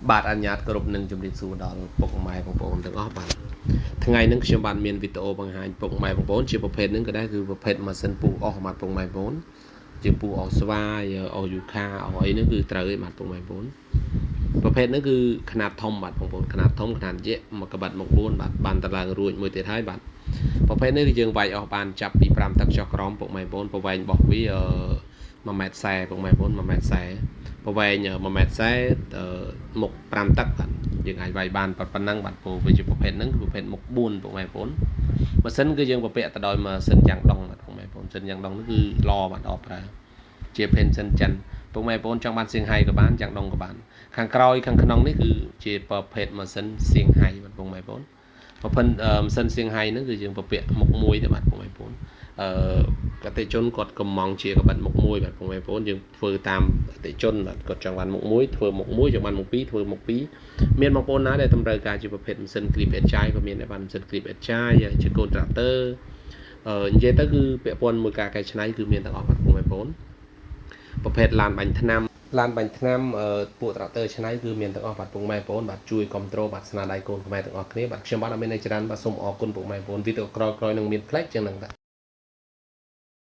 បាទអញ្ញាតគោរពនឹងជម្រាបសួរដល់ពុកម៉ែបងប្អូនទាំងអស់បាទថ្ងៃនេះខ្ញុំបាទមានវីដេអូបង្ហាញពុកម៉ែបងប្អូនជាប្រភេទហ្នឹងក៏ដែរគឺប្រភេទម៉ាស៊ីនពុះអស់បាទពុកម៉ែបងប្អូនជាពុះអស់ស្វាយអស់យូខាអស់អីហ្នឹងគឺត្រូវឯងបាទពុកម៉ែបងប្អូនប្រភេទហ្នឹងគឺຂະຫນាតធំបាទបងប្អូនຂະຫນាតធំຂະຫນាតយៈមកក្បិតមក4បាទបានតឡើងរួចមួយទៀតហើយបាទប្រភេទនេះគឺយើងវាយអស់បានចាប់ពី5ទឹកចុះក្រោមពុកម៉ែបងប្អូនប្រវែងរបស់វា1ម៉ែត្រ40ពុកម៉ែបងប្អូន1ម៉ែត្រ40ប្រវែង1ម៉ែត្រ40មុខ5ទឹកបាទយើងអាចវាយបានប៉ុណ្ណឹងបាទព្រោះវាជាប្រភេទហ្នឹងគឺប្រភេទមុខ4ពុកម៉ែបងប្អូនម៉ាស៊ីនគឺយើងប្រពាក់ទៅដោយម៉ាស៊ីនយ៉ាងដងបាទពុកម៉ែបងប្អូនម៉ាស៊ីនយ៉ាងដងនេះគឺល្អបាទល្អប្រើជាភេទម៉ាស៊ីនចិនពុកម៉ែបងប្អូនចង់បានសៀងហៃក៏បានយ៉ាងដងក៏បានខាងក្រោយខាងក្នុងនេះគឺជាប្រភេទម៉ាស៊ីនសៀងហៃបាទពុកម៉ែបងប្អូនប្រភេទម៉ាស៊ីនសៀងហៃហ្នឹងគឺយើងប្រពាក់មុខមួយទេបាទពុកម៉ែបងប្អូនអឺកតិជនគាត់កំងជាកបិតមុខមួយបាទពុកម៉ែបងប្អូនយើងធ្វើតាមអតិជនបាទគាត់ចង់បានមុខមួយធ្វើមុខមួយចង់បានមុខពីរធ្វើមុខពីរមានបងប្អូនណាដែលតម្រូវការជាប្រភេទម៉ាស៊ីន Clip Agile ក៏មានដែរបាទម៉ាស៊ីន Clip Agile ជាកូនត្រាក់ទ័រអឺនិយាយទៅគឺពាក់ព័ន្ធមួយការកែច្នៃគឺមានទាំងអស់បាទពុកម៉ែបងប្អូនប្រភេទឡានបាញ់ថ្នាំឡានបាញ់ថ្នាំពួកត្រាក់ទ័រឆ្នៃគឺមានទាំងអស់បាទពុកម៉ែបងប្អូនបាទជួយគ្រប់គ្រងបាទស្នាដៃកូនខ្មែរទាំងអស់គ្នាបាទខ្ញុំបាទអត់មានអីច្រើនបាទសូមអរគុណពុកម៉ែបងប្អូនវីដេអូក្រោយៗនឹងមានផ្លែកជាងនឹងបាទ។